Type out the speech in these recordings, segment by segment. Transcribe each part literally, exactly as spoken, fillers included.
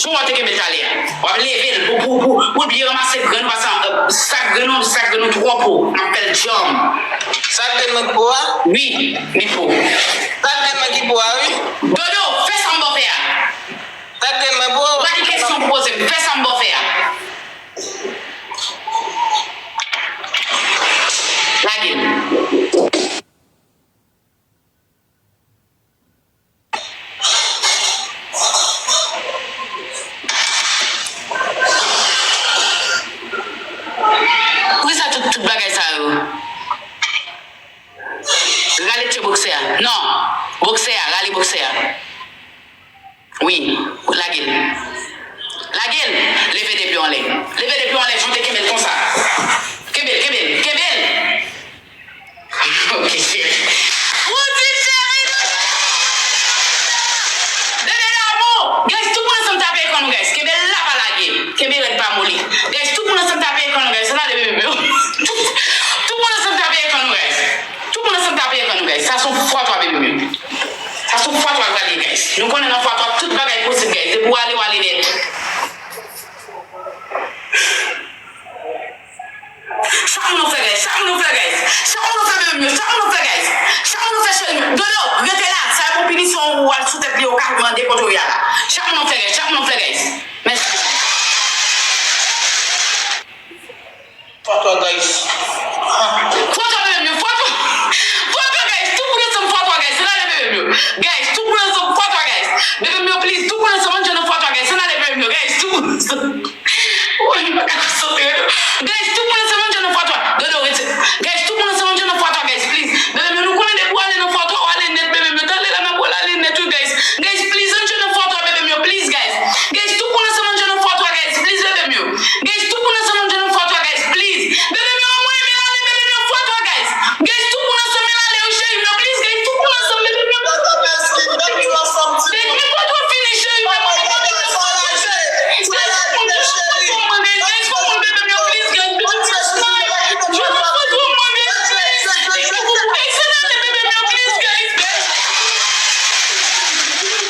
Jan w te kenbe l talè a. W ap leve l pou, pou, pou, pou l byen ranmase grenn ou, paske, euh, sak grenn ou, sak grenn ou twò po. N ap fè l djanm. Sak grenn mwen po a? Wi, li po. Sak grenn mwen ki po a, wi. Dodo, fè sa m ba w fè a. Sak grenn mwen po a? Ou pa gen kesyon pou poze m. Fè sa m ba w fè a. Lage l. Poukisa tout, tout bagay sa yo? Rale tye boksè a. Non. Boksè a, rale boksè a. Wi, lage l. Lage l. Leve de pye w anlè. Leve de pye w anlè, jan w te kenbe l konsa. Kenbe l, kenbe l, kenbe l. Ok, cheri. Ou di cheri, non? Bebe damou. Guys, tout moun ansanm tape ekran nou, guys. Kenbe l la, pa lage. Kenbe rèd, pa moli. Guys, tout moun ansanm tape ekran nou, guys. Ann ale, bebe m yo. Tout, tout moun ansanm tape ekran nou, guys. Tout moun ansanm tape ekran nou, guys. Sa se yon fwa twa, bebe m yo. Sa se yon fwa twa k pral ye, guys. Nou konnen nan fwa twa, tout bagay posib, guys. Depi w ale, w ale nèt. Chak moun nou fè, guys. Chak moun nou fè, guys. Chak moun nou fè, bebe m yo. Chak moun nou fè, guys. Chak moun nou fè, cheri m yo. Dodo, rete la. Sa e pou pinisyon ou al sou tèt li, ou ka mande kont ou a la. Chak moun nou fè, guys. Chak moun nou fè, guys. Mèsi. Fwa twa, guys. Ah. Fwa twa, bebe m yo. Fwa twa. Fwa twa, guys. Tout moun ansanm, fwa twa, guys. Ann ale, bebe m yo. Guys, tout moun ansanm, fwa twa, guys. Bebe m yo, please. Tout moun ansanm, ann jwe nan fwa twa, guys. Ann ale, bebe m yo. Guys, tout moun ansanm. Woy, m pa ka konsantre, non. Guys, tout moun ansanm, ann jwe nan fwa twa. Dodo, rete. Guys, tout moun ansanm, ann jwe nan fwa twa, guys, please. Bebe m yo, nou konnen depi w ale nan fwa twa, w ale nèt, bebe m yo. Tande la, n ap rele ale nèt, wi, guys. Guys, please, ann jwe nan fwa twa, bebe m yo, please, guys. Guys, tout moun ansanm, ann jwe nan fwa twa, guys, please, bebe m yo. Guys, tout moun ansanm, ann jwe nan fwa twa, guys, please. Bebe m yo, anmwey, men ale, bebe m yo, fwa twa, guys. Guys, tout moun ansanm, men ale, wi, cheri m yo, please, guys, tout moun ansanm, bebe m yo. Guys, fwa twa fini, cheri m yo, bebe m yo. Guys, fwa twa, mwen, guys, guys, fwa mwen, bebe m yo, please, guys, bebe m yo, smile. Fwa twa, mwen, guys, please. Guys, ann ale, bebe m yo, please, guys.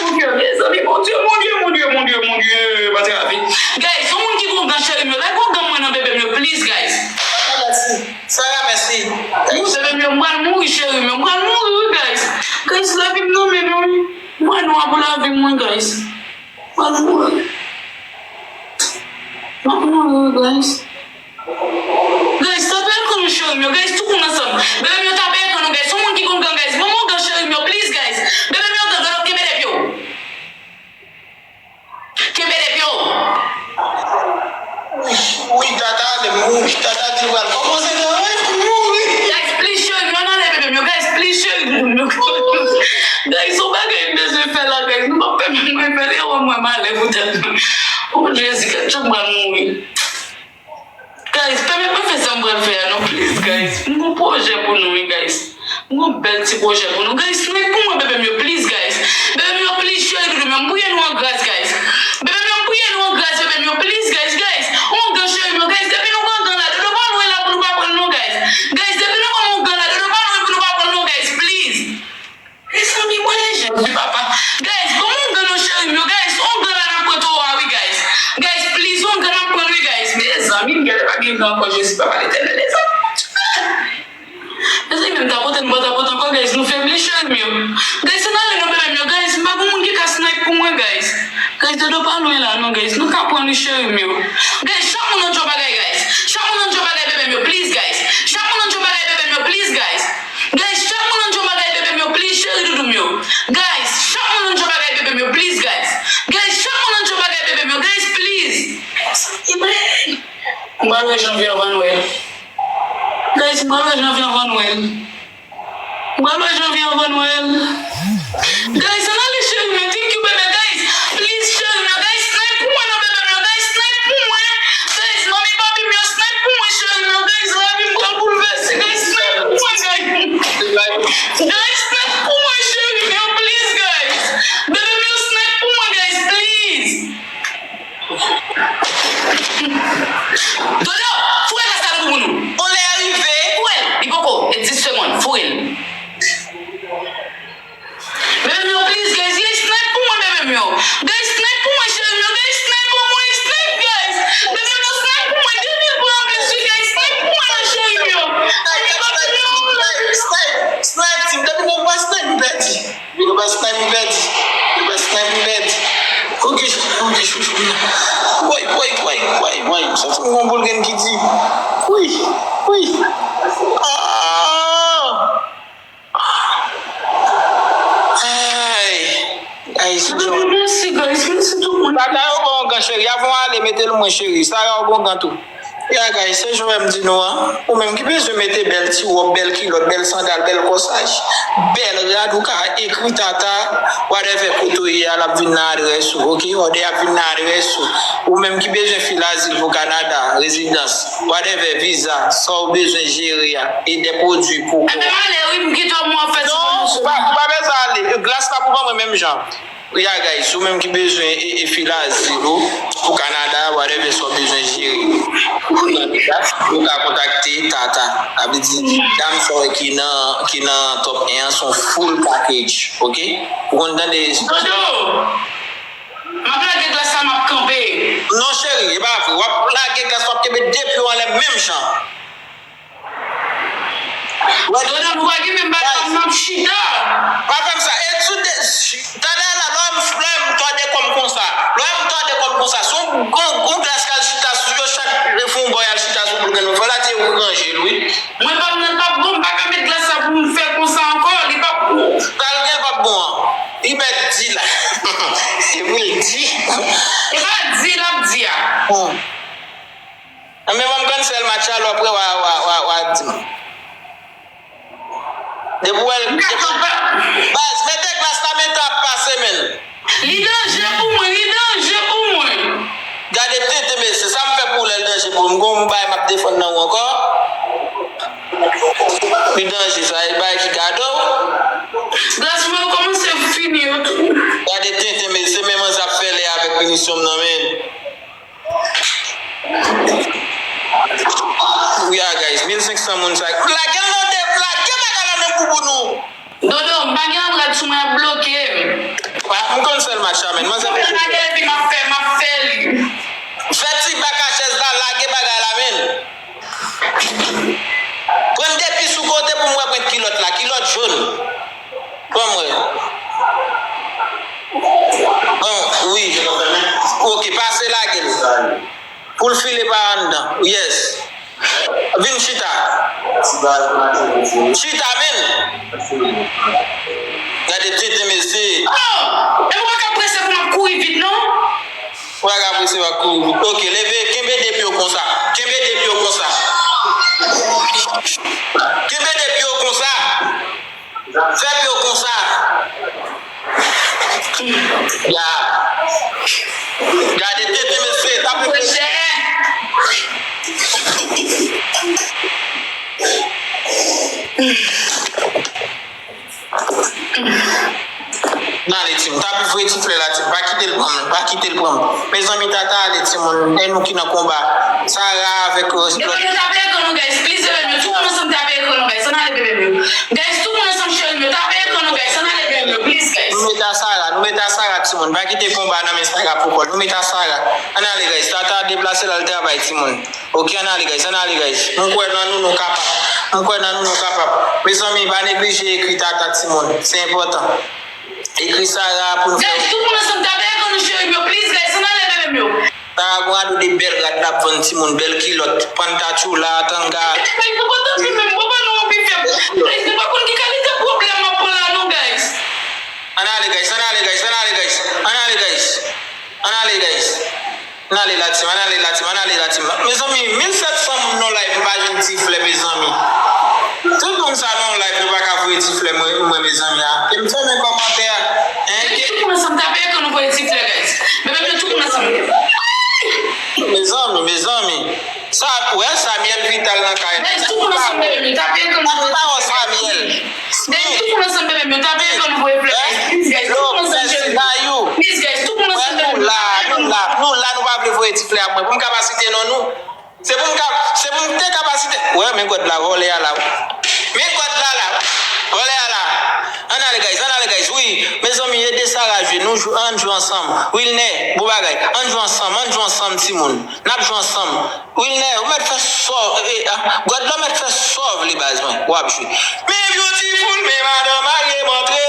Mon Dieu, mezanmi, mon Dieu, mon Dieu, mon Dieu, mon Dieu, mon Dieu, pa trape. Guys, yon moun ki gon gan, cheri m yo, lage yon gan mwen nan, bebe m yo, please, guys. Papa, mèsi. Sarah, mèsi. Mon bebe m yo, m pral mouri, cheri m yo, m pral mouri, wi, guys. Guys, lavi m nan men nou, wi. Mwen nwa pou lavi mwen, guys. M pral mouri. M ap mouri, wi, guys. Guys, tape ekran nou, cheri m yo. Guys, tout moun ansanm. Bebe m yo, tape ekran nou, guys. Yon moun ki gon gan, guys. Ban m yon gan, cheri m yo, please, guys. Bebe m yo, gan, Dodo, kenbe de pye w. Kenbe de pye w. Wi, wi, tata, de mouri. Tata di w al kòmanse travay pou mouri. Guys, please, cheri m yo, ann ale, bebe m yo. Guys, please, cheri m yo. Guys, yon bagay m bezwen fè la, guys. Nou p ap pèmèt mwen fè l, e wè mwen malè poutèt mwen. O Jezi, kèt jan m pral mouri. Guys, pèmèt mwen fè sa m pral fè a non, please, guys. M gon pwojè pou nou, wi, guys. M gon bèl ti pwojè pou nou. Guys, snipe pou mwen, bebe m yo, please, guys. Bebe m yo, please, cheri doudou m yo, m priye nou an gras, guys. Bebe m yo, m priye nou an gras, bebe m yo, please, guys, guys. On gan, cheri m yo, guys, depi nou pran gan la, Dodo pa lwen la pou nou pa pran l non, guys. Guys, depi nou pran on gan la, Dodo pa lwen pou nou pa pran l non, guys, please. Mezanmi, mwen Jezi papa. Guys, ban m on gan non, cheri m yo, guys. On gan la n ap pran towo a, wi, guys. Guys, please, on gan n ap pran, wi, guys. Mezanmi, m genlè pa gen gan ankò, Jezi papa Letènèl, mezanmi. Mezanmi, menm tapote, nou pa tapote ankò, guys, nou febli, cheri m yo. Guys, ann ale non, bebe m yo, guys, m pa gon moun ki ka snipe pou mwen, guys. Guys, Dodo pa lwen la non, guys, nou ka pran li, cheri m yo. Guys, chak moun ann jwe bagay, guys. Chak moun ann jwe bagay, bebe m yo, please, guys. Chak moun ann jwe bagay, bebe m yo, please, guys. Guys, chak moun ann jwe bagay, bebe m yo, please, cheri doudou m yo. Guys, chak moun ann jwe bagay, bebe m yo, please, guys. Guys, chak moun ann jwe bagay, bebe m yo, guys, please. Mezanmi, mwen. M pral wè Janvye anvan Nwèl. Guys, m pral wè Janvye anvan Nwèl. M pral wè Janvye anvan Nwèl. Guys, ann ale, cheri m yo, thank you, bebe, guys. Please, cheri m yo, guys, snipe pou mwen non, bebe m yo, guys, snipe pou mwen. Guys, manmi papi m yo, snipe pou mwen, cheri m yo, guys, lavi m pral boulvèse, guys, snipe pou mwen, guys. Guys, snipe pou mwen, cheri m yo, please, guys. Bebe m yo, snipe pou mwen, guys, please. Dodo, foure gaz la nan bouboun ou. Ou lè rive. Foure l, li poko, e dis segonn, foure l. Bebe m yo, please, guys, guys, snipe pou mwen, bebe m yo. Guys, snipe pou mwen, cheri m yo, guys, Snipe, snipe, snipe, snipe, team. Depi nou pa snipe, m pèdi. Depi nou pa snipe, m pèdi. Depi nou pa snipe, m pèdi. Ok, ok, chouchou. Woy, woy, woy, woy, woy. M santi m gon boul grenn ki di. Woy, woy. Ah! Ay, ay, si John. Mèsi, guys. Mèsi tout moun. Tata, yo bon gan, cheri. Avan w ale, mete l mwen, cheri. Sara, yo bon gan tou. Ya, guys, se jan m di nou an. Ou menm ki bezwen mete bèl ti wòb, bèl kilòt, bèl sandal, bèl kòsaj, bèl rad, ou ka ekri Tata, whatever kote w ye a, l ap vin nan adrès ou, ok? Òdè ap vin nan adrès ou. Ou menm ki bezwen fil azil pou Kanada, rezidans, whatever, viza, sa w bezwen jere a, e de pwodui pou kò. Ebyen, m ale, wi, m kite w, mwen, fè ti pwomotion. Non, ou pa, ou pa bezwen ale. Glas la pou ban mwen menm jan. Ya, guys, ou menm ki bezwen e, e fil azil ou pou Kanada, whatever sa w bezwen jere. Ou ka kontakte Tata. Sa vle di, dam sa w wè ki nan, ki nan top en an, se yon full package, ok? Ou konn tande? Dodo! M ap lage glas la, m ap kanpe. Non, cheri, e pa vre. W ap lage glas, w ap kenbe de pye w anlè menm jan. Dodo, nou pa gen menm bagay, m ap chita. Pa fè m sa. E sou de, talè a la, lè m, lè m tòde kò m konsa. Lè m tòde kò m konsa. Si yon, yon, yon glas k al chita sou yo, chak fè yon bò y al chita sou boul grenn. Fò l atire pou ranje l, wi. Mwen pa m nan, l p ap bon, m pa ka met glas la pou m fè konsa ankò, li p ap bon. Sa l gen, l p ap bon an. Li mèt di la. Se pou l di. E pa di l ap di a. Hmm. Anben, ban m cancel match la, lè w prè, w a, w a, w a, w a di m. Depi w wè l, depi, baz, mete glas la, men tan ap pase, menn. Li danje pou mwen, li danje pou mwen. Gade tenten mesye, sa m fè pou ou lè l danje pou ou? M gon bagay m ap defann nan ou ankò. Li danje, sa e bagay ki gade w. Glas mwen yo kòmanse fini yo tou. Gade tenten mesye, men manzè ap fè lè avèk pinisyon m nan, menn. Wi a, guys, mil senk san moun sa. Lage l nan de, lage bagay la nan bouboun ou. Dodo, m pa gen anrad sou mwen, ap bloke m. M konn sèl match la, men manzè. Lage l epi m ap fè, m ap fè li. Fè ti bak a chèz la, lage bagay la, men. Pran depi sou kote pou m wè pwent kilòt la, kilòt jòn. Ban m wè. Bon, wi. Ok, pase lage l. Pou l file pa anndan. Yes. Vin chita. Chita, men. Gade tenten mesye. Oh! E ou pa ka prese pou m ap kouri vit, non? Ou pa ka prese, w ap kouri vit. Ok, leve, kenbe de pye w konsa. Kenbe de pye w konsa. Kenbe de pye w konsa. Fè pye w konsa. Ya. Gade tenten mesye, tape. N ale, timoun. Tape voye ti flè la, timoun. Pa kite l pran m, pa kite l pran m. Mezanmi, Tata ale, timoun. E nou ki nan konba. Sara avèk Rose. Ebyen, nou tape ekran nou, guys. Please, ebyen, nou tout moun ansanm tape ekran nou, guys. Ann ale, bebe m yo. Guys, tout moun ansanm, cheri m yo. Tape ekran nou, guys. Ann ale, bebe m yo. Please, guys. Nou mete a Sara, nou mete a Sara, timoun. Pa kite konba nan men Sara pou kò l. Nou mete a Sara. Ann ale, guys. Tata deplase l al travay, timoun. Ok, ann ale, guys. Ann ale, guys. M kwè nan nou, nou kapab. M kwè nan nou, nou kapab. Mezanmi, pa neglije ekri Tata, timoun. Se enpòtan. Ekri Sara pou n fè. Guys, tout moun ansanm, tape ekran nou, cheri m yo. Please, guys, ann ale, bebe m yo. Sara gon ado de bèl rad l ap vann, timoun, bèl kilòt, pantatchoula, tanga. Guys, nou kontan fè menm, papa nou anpi fè. Guys, nou pa konn ki kalite pwoblèm m ap pran la, non, guys. Ann ale, guys, ann ale, guys, ann ale, guys. Ann ale, guys. Ann ale, guys. Ann ale la, team, ann ale la, team, ann ale la, team. Mezanmi, mil sèt san moun nan live, m pa jwenn ti flè, mezanmi. Tout moun sa nan live, nou pa ka voye ti flè, mwen, mwen, mezanmi, a. E m fèmen kòmantè a. Hein? Tout moun ansanm, tape ekran nou voye ti flè, guys. Bebe m yo, tout moun ansanm. Mezanmi, mezanmi. Sa, wè, Samuel Vital nan kay. Guys, tout moun ansanm, bebe m yo, tape ekran nou voye ti flè. Samuel. Guys, tout moun ansanm, bebe m yo, tape ekran nou voye flè, guys. Please, guys, tout moun ansanm, cheri. Please, guys, tout moun ansanm, bebe m yo, tape ekran nou. Nou la, nou la, nou la, nou pa vle voye ti flè a mwen. Pou m ka pa site non nou. Se pou m ka, se pou m te ka pa site. Wè, men God la, vòlè a la. Men God la la. Vòlè a la. Ann ale, guys, ann ale, guys. Wi, mezanmi, ede Sara jwe. Ann jwe, ann jwe ansanm. Wilner, bon bagay. Ann jwe ansanm, ann jwe ansanm, timoun. N ap jwe ansanm. Wilner, ou mèt fè sa w, eh, ah, God la mèt fè sa w vle, baz mwen. W ap jwe. Men beautiful, men madan marye m antre.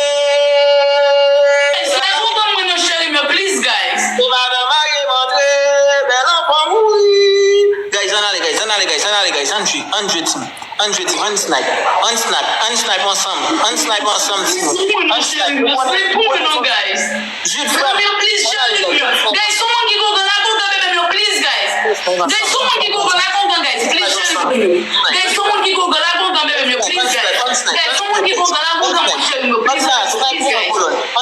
Guys, like ou ban mwen non, cheri m yo, please, guys. Men madan marye m antre, bèl anfan mouri. Guys, ann ale, guys, ann ale, guys, ann ale, guys, ann jwe, ann jwe, timoun. Ann jwe, timoun, ann snipe, ann snipe, ann snipe ansanm, ann snipe ansanm, timoun. Ann snipe, pou mwen non, cheri m yo, snipe pou mwen non, guys. Jid frè m. Bebe m yo, please, cheri m yo. Guys, sou moun ki gongan, lage yon gan, bebe m yo, please, guys. Guys, sou moun ki gongan, lage yon gan, guys, please, cheri m yo. Guys, sou moun ki gongan, lage yon gan, bebe m yo, please, guys. Guys, sou moun ki gongan, lage yon gan, mon cheri m yo, please, guys, please, guys.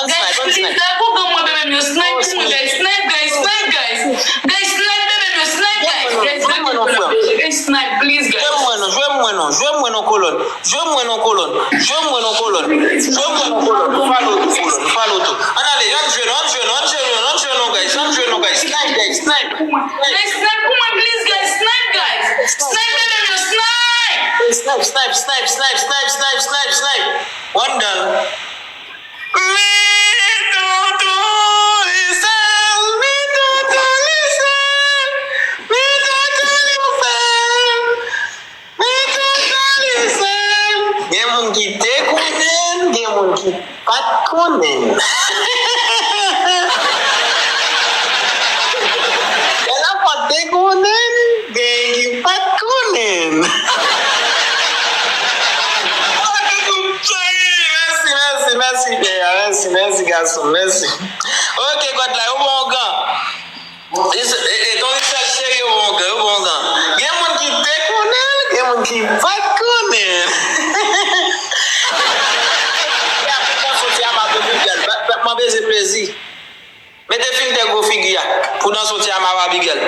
Guys, please, lage yon gan, mwen, bebe m yo, snipe pou mwen, guys, snipe, guys, snipe, guys. Guys, snipe, bebe m yo, snipe, guys. Guys, snipe, please, guys. Jwe mwen non, jwe mwen non, jwe mwen non, kolòn. Jwe mwen non, kolòn. Jwe mwen non, kolòn. Jwe mwen non, kolòn. Nou fale w tou, kolòn. Nou fale w tou. Ann ale, ann jwe non, ann jwe non, ann jwe non, ann jwe non, guys. Ann jwe non, guys. Snipe, guys, snipe. Guys, snipe pou mwen, please, guys. Snipe, guys. Snipe, bebe m yo, snipe. Snipe, snipe, snipe, snipe, snipe, snipe, snipe, snipe. One down. Mi tonton Lisèl, mi tonton Lisèl, mi tonton Lisèl, mi tonton Lisèl. Gen moun ki te konnen l, gen moun ki pa t konnen l. Gen la pa t te konnen l, gen ki pa t konnen l. Mèsi, mèsi, mèsi, Bea. Mèsi, mèsi, gason. Mèsi. Ok, God la, yo bon gan. E, e, e, ton Richard cheri, yo bon gan, yo bon gan. Gen moun ki te konnen l, gen moun ki pa t konnen l. Pou nan soti a, m ap bezwen plezi. Pou nan soti a, m ap bezwen plezi. Mete filtè gwo figi a. Pou nan soti a, m ap Abigail.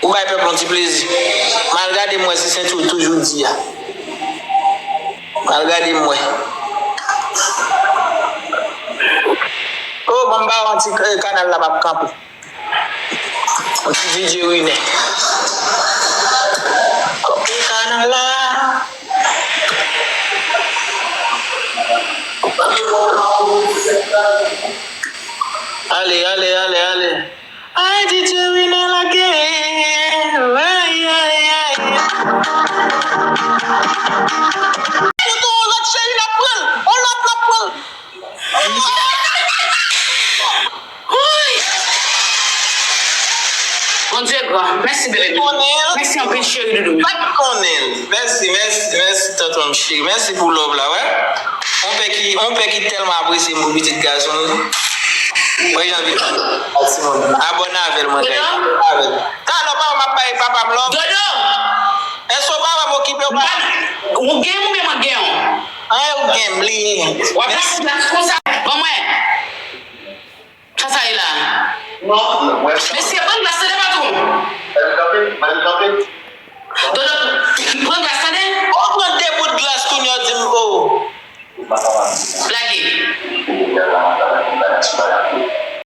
Ou bay pèp yon ti plezi. M al gade m wè si senti w toujou di a. M al gade m wè. Oh, ban m ba w yon ti, eh, kanal la p ap kanpe. Yon ti D J Rine. Kanpe kanal la. Ale, ale, ale, ale. Ay, D J Winel again. Ay, ay, ay. Fout on lòt cheri, n ap pran l. On lòt, n ap pran l. Wouy! Bondye gran. Mèsi, bebe. Mèsi anpil, cheri doudou. Pa t konnen l. Mèsi, mèsi, mèsi, tonton m cheri. Mèsi pou love la, wè. On pè ki, on pè ki tèlman apresye m pou pitit gason l. Mwen jan vin. Abòne avè l, mwen, guys. Abòne avè l. Talè, papa, m ap bay papa m love. Dodo! Èske w pa wè m okipe w pa? Ou gen oubyen mwen gen yon? An, ou gen, m bliye. W ap pase glas konsa. Ban mwen. Sa sa ye la? Mesye, ban glas, tande pa.